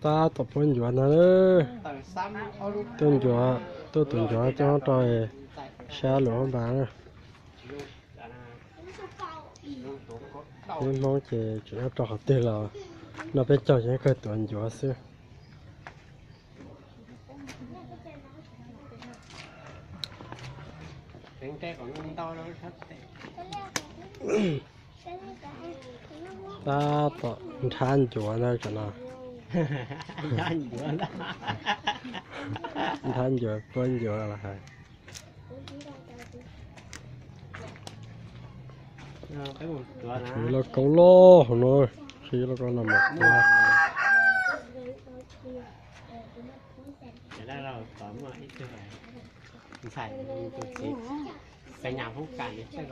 Tab tom puab ncuav ntag. Tuaj ncuav, tuaj tuav ncuav coj rau sab luas npas na. Peb Hmoob ces tseem nyob rau qhov twg los noj peb caug ces kawg tuav ncuav xwb. Tab tom nrhab ncuav na tam no. Nrhab ncuav, puab ncuav los hais. Tshuav ib lauj kaub loj hauv no, tshuav ib lauj kaub no mas tuav. Ntxhais tus txiv, xav nyam hoob kas, tsis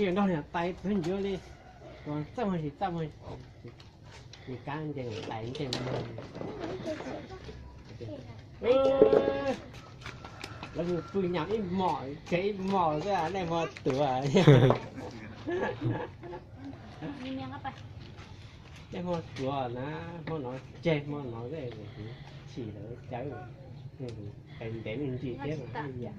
nrog niam tais tuav ncuav li, txaj muag tsis txaj muag, nws kab nce niam tais nce mog. Lawv mus pw nyam ib hmos tseg ib hmos xwb, nej hmo tuav. Nej hmo tuav na, hmo no tseg hmo no xwb, kuv chim lawv cawv, kuv ntev me ntsis thiab mas haj yam.